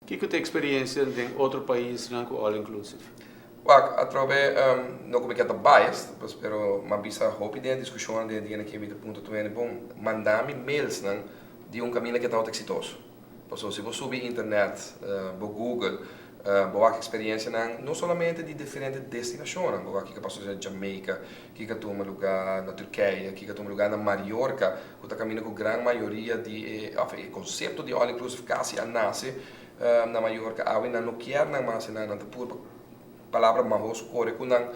Kiko ta experiencia den otro paisnan cu all inclusive? Wak, atrobe no ku mi ke ta biased, pues, pero m'a bisa hopi den e diskushonnan den e dianan ke mi ta puntra tur hende, bon, manda mi mailsnan di un kaminda ke tabata eksitoso. Pasobra si bo subi internet, bo google, bo wak eksperiencianan no solamente di diferente destinashonnan, bo wak kiko a pasa na Jamaica, kiko a tuma luga na Turkije, kiko a tuma luga na Mallorca, ku ta kaminda ku gran mayoria di e, òf e konsepto di all inclusive kasi a nase na Mallorca. Awe nan no kier nan mas, nan ta purba palabra mahos kore ku nan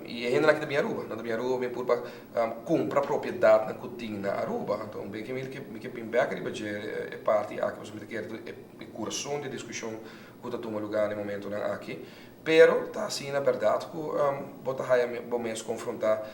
i e hendenan aki ta bin Aruba, nan ta bin Aruba bin purba kumpra propiedatnan ku tin na Aruba. Anto un beki mi ke bin bek riba dje e parti aki pasobra mi ta kere tur e kurason di e diskushon ku ta tuma lugá na e momentunan aki. Pero ta asina bèrdat ku bo ta haya bo mes konfrontá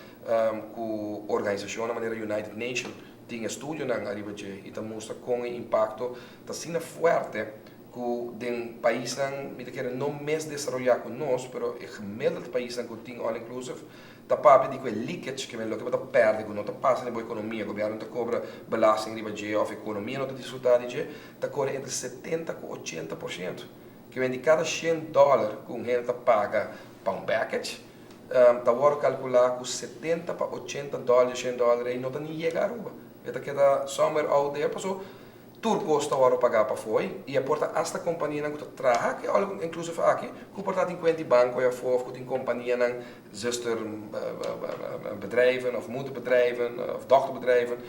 ku organisashonnan manera United Nation tin estudionan ariba dje i ta mustra kon e impakto ta asina fuerte ku den paisnan mi ta kere no mes desaroyá ku nos pero e gemiddeld paisnan ku tin all inclusive ta papia di ku e leakage ke men loke bo ta pèrdè ku no ta pasa den bo ekonomia, gobièrnu ta kobra belasting riba dje òf ekonomia no ta disfrutá di dje ta kore entre 70 ku 80%. Ke men di kada shen dòler ku un hende ta paga pa un package ta wòrdu kalkulá ku 70 pa 80 dòler di shen dòler ei no ta ni yega Aruba e ta keda somewhere out there paso Tur kos ta wòrdu pagá pafó i e por ta asta kompanianan ku ta traha ku e all inclusive aki ku por ta tin kuenta di banko ei afó òf ku tin kompanianan zuster bedrijven òf moederbedrijven òf dochterbedrijven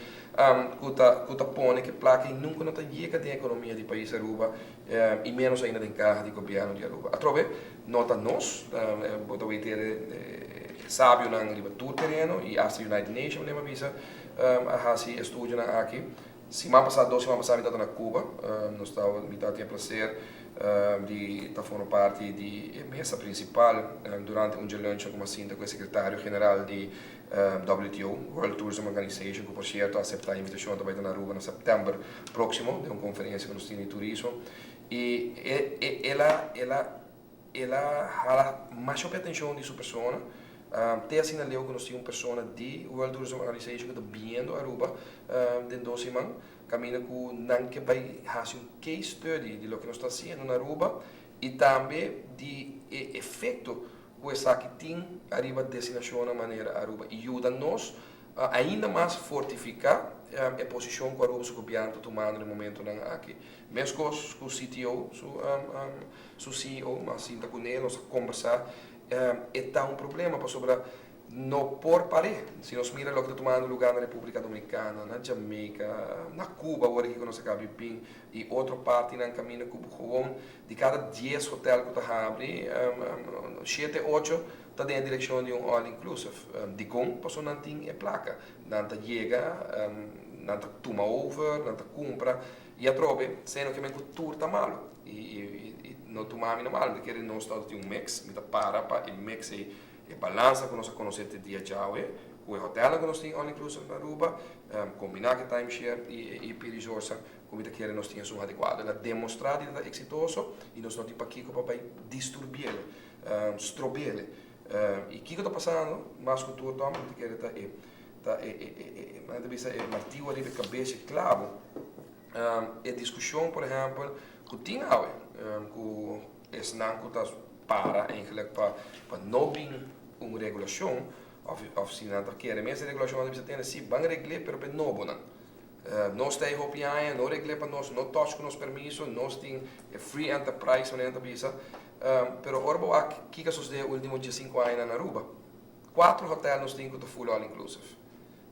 ku ta ku ta pone ku e plaka ei nunka no ta yega den ekonomia di pais Aruba i ménos ainda den kaha di gobièrnu di Aruba. Atrobe no ta nos bo ta wete e sabionan riba tur tereno i asta United Nation manera mi a bisa a hasi estudionan aki. Siman pasá, 2 siman pasá mi tabata na Cuba. Nos tabata, mi tabatin e placer di ta forma parti di e mesa principal durante un dje luncheon ku mi a sinta ku e secretario general di WTO, World Tourism Organization, ku por cierto a acepta e invitacion ta bai ta na Aruba na september proximo den un conferencia ku nos tin di turismo. I e el a el a El a hala masha hopi atencion di su persona, te asina leu cu nos tin un persona di World Tourism Organization cu ta biniendo Aruba den 2 siman, caminda cu nan ke bay haci un case study di loke nos ta haciendo na Aruba y tambe di e efecto cu esaki tin ariba destinacionnan manera Aruba y yuda nos ainda mas fortifica e posicion cu Aruba su gobierno ta tumando na e momentonan aki. Mescos cu CTO su CEO, m'a sinta cu ne, nos a combersa, e ta un problema pasobra no por par'é. Si nos mira loke ta tumando lugar na Republica Dominicana, na Jamaica, na Cuba awor aki cu nos a caba di bin y otro partinan caminda cu gewoon di cada 10 hotel cu ta habri, shete, ocho ta den e direccion di un all inclusive. Dicon? Pasobra nan tin e placa. Nan ta yega, nan ta tuma over, nan ta cumpra y atrobe, seno ke men cu tur ta malo y no tuma mi na malo, mi ta kere nos ta tin un mix, mi ta para pa e mix ei, e balansa cu nos a conoce te dia djawe, cu e hotelnan cu nos tin all inclusive na Aruba, combina cu e timeshare y e EP resortsnan, cu mi ta kere nos tin esun adecuado. El a demostra di ta exitoso y nos no tin pakico pa bay disturbiele, strobele. Y kico ta pasando? Mas cu tur Tom, mi ta kere ta e ta e e e e ta bisa e martiu ariba e cabes e clabo. E discusion por ehempel cu tin awe cu esnan cu ta para eigenlijk pa no bin un regulacion of si nan ta kere mes e regulacion nan ta bisa tene si ban regle pero pa e nobonan. Nos ta e hopi aña no regle pa nos no touch cu nos permiso nos tin e free enterprise manera nan ta bisa pero ora bo wak kiko a sucede e ultimo 15 añanan na Aruba cuatro hotel nos tin cu ta full all inclusive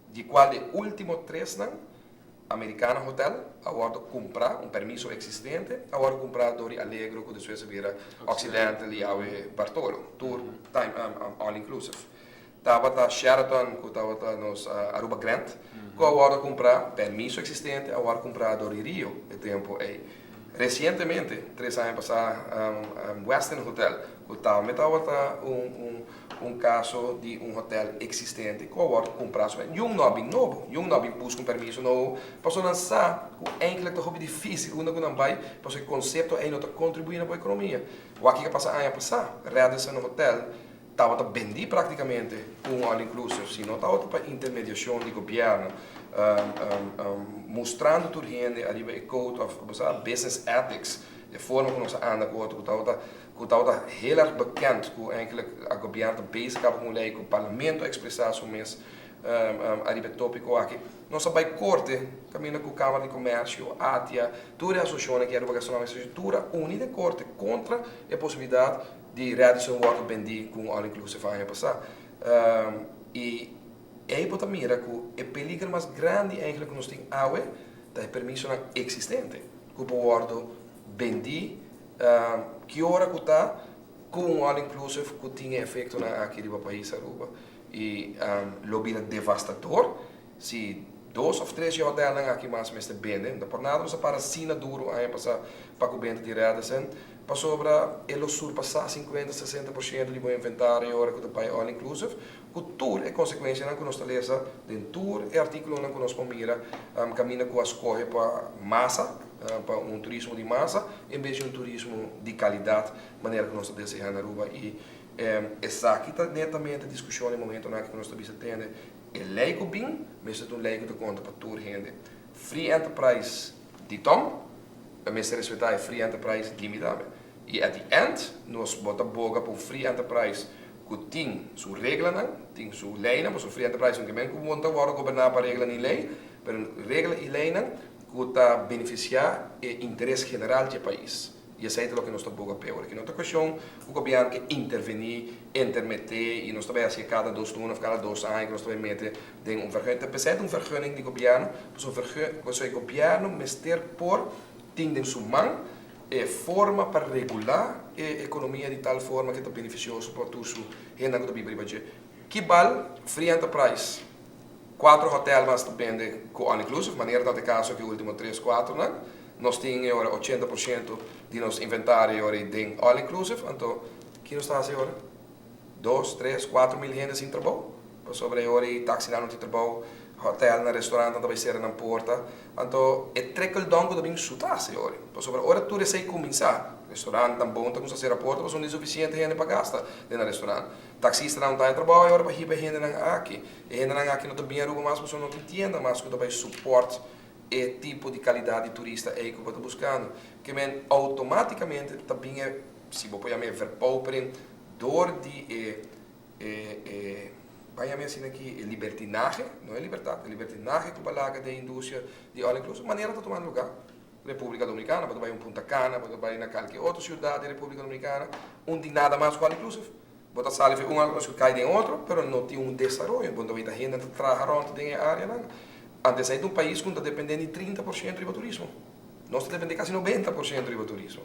di cual e ultimo tresnan Americana Hotel a wordo cumpra, un permiso existente a wordo cumpra door di Allegro cu despues a bira Occidental y awe Bartolo, tur time all inclusive. Tabata Sheraton cu tabata nos Aruba Grand cu a wordo cumpra, permiso existente a wordo cumpra door di Rio e tempo ey. Recientemente, 3 aña pasa, Westin Hotel cu tambe tabata un caso di un hotel existente cu a wordo cumpra. Niun no a bin nobo, niun no a bin busca un permiso nobo, pasobra nan sa cu eigenlijk ta hopi dificil unda cu nan bay, pasobra e concepto ey no ta contribui na bo economia. Wak kico a pasa aña pasa, Radisson Hotel tabata bendi practicamente cu un all inclusive, si no tabata pa intermediacion di gobierno, mustrando tur hende ariba e code of business ethics. E forma ku nos a anda ku otro ku tabata ku tabata heel erg bekend ku eigenlijk a gobièrnu ta bezig kaba ku un lei ku parlamento a ekspresá su mes ariba e tópiko aki. Nos a bai korte kaminda ku Kámara di Komèrsio, ATIA, tur e asosiashonnan ki Aruba Gastronomic Association tur a uni den korte kontra e posibilidat di Radisson wòrdu bendí ku un all inclusive aña pasá. I ei bo ta mira ku e peliger mas grandi eigenlijk ku nos tin awe ta e permisonan eksistente ku por wòrdu bendí ki ora ku ta ku un all inclusive ku tin e efektonan aki riba pais Aruba. I lo bira devastador si dos òf tres dje hotèlnan aki mas mester bende. No ta por nada nos a para asina duru aña pasá pa ku benta di Radisson, pasobra e lo surpasá sinkuenta, 60% di bo inventario ora ku ta bai all inclusive, ku tur e konsekuensianan ku nos ta lesa den tur e artíkulonan ku nos por mira kaminda ku a skohe pa masa, pa un turismo di masa en bes di un turismo di kalidat manera ku nos ta deseá na Aruba. I Esaki ta netamente diskushon e momentonan aki ku nos ta bisa tende. E lei ku bin mester ta un lei ku ta konta pa tur hende. Free enterprise di Tom, e mester respetá e free enterprise di mi tambe. I at the end nos bo ta boga pa un free enterprise ku tin su reglanan, tin su leinan, pasobra free enterprise no ke men ku bo ta wòrdu goberná pa regla ni lei, pero regla i leinan ku ta benefisiá e interes general di e pais. I esei ta loke nos ta boga p'e ora. Ki no ta kueshon ku gobièrnu ke intervení, intermeté i nos ta bai hasié kada dos luna òf kada 2 aña ku nos ta bai mete den un vergunning. Ta p'esei ta un vergunning di gobièrnu, pasobra pasobra e gobièrnu mester por tin den su man e forma pa regulá e ekonomia di tal forma ku e ta benefisioso pa tur su hendenan ku ta biba riba dje. Ki bal Free Enterprise kuatro hotèl mas ta bende ku all inclusive, manera ta e kaso ku e último tres kuatronan. Nos tin e ora 80% di nos inventario e ora ei den all inclusive, anto ki nos ta hasi e ora? 2, 3, 4 mil hende sin trabou, pasobra e ora ei taxinan no tin trabou, hotelnan, restaurantnan ta bai sera nan porta, anto e trickle down ku ta bin su ta hasi e ora ei, pasobra ora tur esei kuminsá, restaurantnan bon ta kuminsá sera porta pasobra no tin sufisiente hende pa gasta den nan restaurant, taxistanan no ta haña trabou e ora pa hiba e hendenan aki, e hendenan aki no ta bin Aruba mas pasobra no tin tienda mas ku ta bai support e tipo di kalidat di turista ei ku bo ta buskando. Ke men outomátikamente ta bin e, si bo por yama e verpaupering, dor di e e e ban yama asina aki e libertinahe, no e libertat, e libertinahe ku bo a laga den e industria di all inclusive, manera ta tumando lugá. Repúblika Dominikana, bo ta bai un Punta Cana, bo ta bai na kalke otro siudat di Repúblika Dominikana, un tin nada mas ku all inclusive. Bo ta sali for un all inclusive kai den otro, pero no tin un desaroyo. Bo no ta weta hende ta traha rònt den e áreanan. Antes ei ta un pais ku no ta dependé ni 30% riba turismo. Nos ta dependé kasi 90% riba turismo.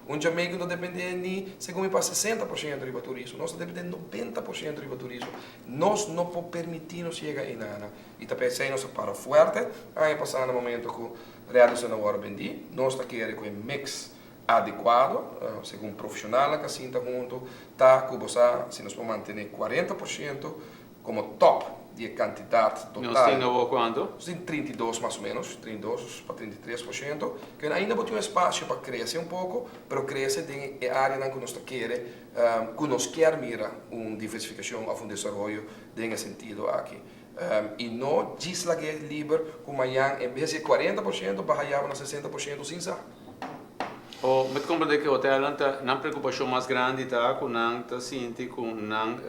Un Jamaica no ta dependé ni, segun mi pa, 60% riba turismo. Nos ta dependé 90% riba turismo. Nos no por permití nos yega einan. I ta p'esei nos a para fuerte aña pasá na momento ku Radisson a wòrdu bendí. Nos ta kere ku e mix adekuado, segun profeshonalnan ku a sinta huntu, ta ku bo sa si nos por mantené 40% komo top di e kantidat Nos total. Tin awor kuantu? Nos tin 32 mas o ménos, 32 pa 33%. Ke ainda bo tin un espasio pa krese un poko, pero krese den e áreanan ku nos ta kere, ku nos kier mira un diversifikashon òf un desaroyo den e sentido aki. I no djis lag'é liber ku mañan en bes di e 40% baha yaba na 60% sin sa. O mi ta komprendé ku e hotelnan ta nan preokupashon mas grandi ta ku nan ta sinti ku nan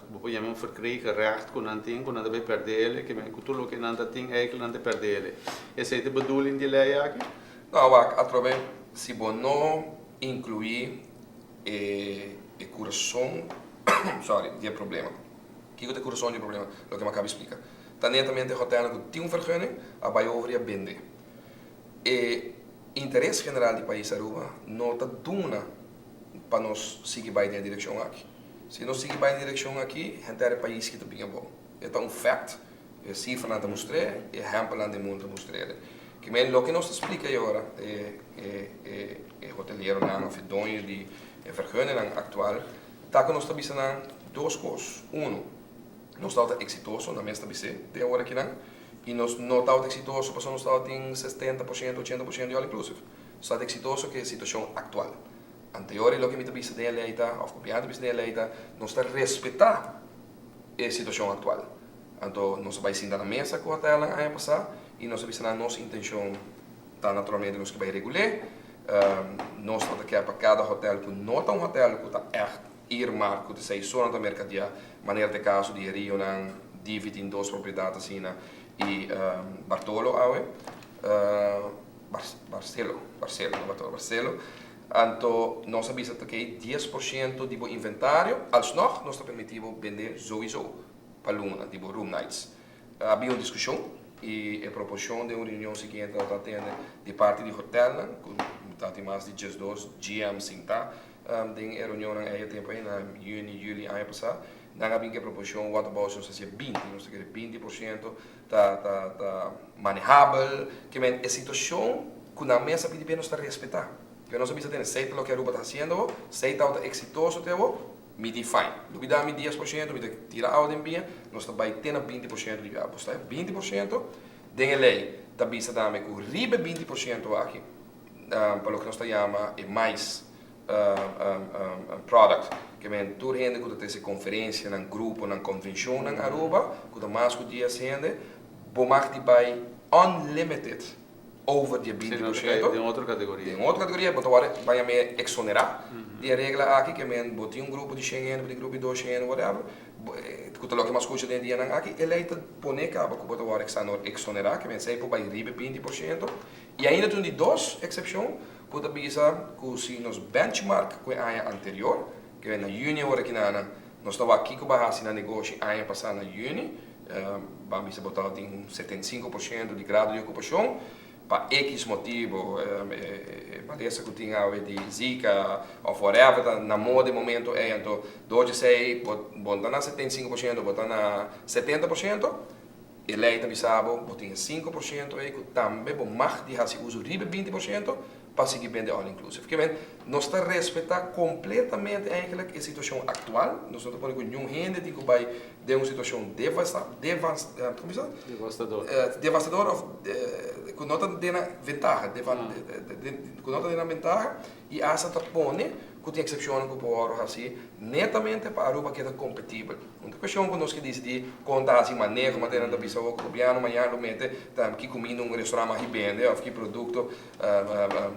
bo por yama un verkregen recht ku nan tin ku nan ta bai pèrdele ke men ku tur loke nan ta tin eigenlijk nan ta pèrdele. Esei ta e bedoeling di e lei aki? No, wak, atrobe si bo no inkluí e e kurason sorry di e problema. Kiko ta e kurason di e problema? Loke mi a kaba di splika. Ta netamente e hotelnan ku tin un vergunning a bai over i a bende. E interes general di pais Aruba no ta duna pa nos sigui bai den e direkshon aki. Si nos sigui bai den e direkshon aki, henter e pais ki ta bin abou. E ta un fact, e sifranan ta mustr'é, e ehèmpelnan den mundu ta mustr'é. Ke men loke nos ta splika e ora e e e e hoteleronan òf e doño di e vergunningnan aktual ta ku nos ta bisa nan dos kos. Uno, nos tabata eksitoso, nan mes ta bis'é te ora kinan. I nos no tabata eksitoso pasobra nos tabatin 70%, 80% di all inclusive. Nos tabata eksitoso ku e situashon aktual. Anteor i loke mi ta bisa den e lei ta, òf gobièrnu ta bisa den e lei ta, nos ta respetá e situashon aktual. Anto nos a bai sinta na mesa ku hotelnan aña pasá i nos a bisa nan nos intenshon ta naturalmente nos ke bai regul'é. Nos ta ke pa kada hotel ku no ta un hotel ku ta ègt earmark ku ta esei so nan ta merkadiá, manera ta e kaso di e Rionan, Divi tin dos propiedat asina i Bartolo awe, Barcelo, Barcelo, no Bartolo, Barcelo. Anto nos a bisa ta kei 10% di bo inventario, alsnog nos ta permití bo bende souiso pa luna di bo room nights. A bin un diskushon i e proposishon den un reunion siguiente lo ta tende di parti di hotelnan ku ta tin mas di 12 GM sintá den e reunionnan ei e tempu ei na yüni, yüli aña pasá. Nan a bin ku e proposishon what about si nos hasié 20, nos ta kere 20% ta ta ta manehabel. Ke men e situashon ku nan mes a pidi p'e nos ta respetá. Ke nos a bisa tene esei ta loke Aruba ta hasiendo awo, esei tabata eksitoso te awo. Mi di fine. Lubida mi 10%, mi ta tira awa den biña, nos ta bai te na 20% di biaha. Bo sta e 20% den e lei ta bisa tambe ku riba e 20% aki, pa loke nos ta yama e mais product, ke men tur hende ku ta trese konferensianan, gruponan, konvenshonnan Aruba, ku ta mas ku 10 hende, bo mag di bai unlimited over di e 20%. Den otro kategoria. Den otro kategoria, bo ta wòrdu baña me eksonerá di e regla aki, ke men bo tin un grupo di 100 hende, bo tin un grupo di 200 hende, whatever, ku ta loke mas skucha den e dianan aki, e lei ta pone kaba ku bo ta wòrdu eksonerá, ke men esei por bai riba e 20%. I ainda tin un di dos eksepshon ku ta bisa ku si nos benchmark ku e aña anterior, ke men na yüni awor aki nan, nos ta wak kiko bo a hasi na negoshi aña pasá na yüni, Ban bisa bo ta tin un 75% di grado di okupashon, pa ekis motibu, e malesa ku tin awe di Zika òf whatever ta na moda e momento ei, anto dor di esei bo no ta na 75%, bo ta na 70%, e lei ta bisa bo, bo tin e 5% ei ku tambe bo mag di hasi uso riba e 20% pa sigui bende all inclusive. Ke men, nos ta respetá kompletamente eigenlijk e situashon aktual, nos no ta pone ku niun hende tin ku bai den un situashon devasta, devas, komo bisa? Devastador. Devastador òf ku no ta den nan ventaha, ku no ta den nan bentaha i asta ta pone ku tin eksepshonnan ku por wòrdu hasi netamente pa Aruba keda kompetibel. Un ta kueshon ku nos ke disidí kon ta hasi maneho, manera nan ta bisa awor ku gobièrnu mañana lo mete ta ki kuminda un restorant mag i bende òf ki produkto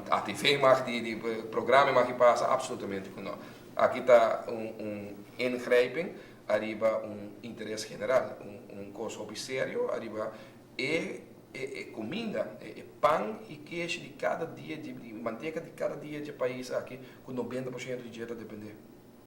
ATV mag di programa mag di pasa, absolutamente ku no. Aki ta un ingrijping ariba un interes general, un kos hopi serio ariba e e kuminda, e pan i keshi di kada dia, di manteka di kada dia dje pais aki ku 90% di dje ta depende.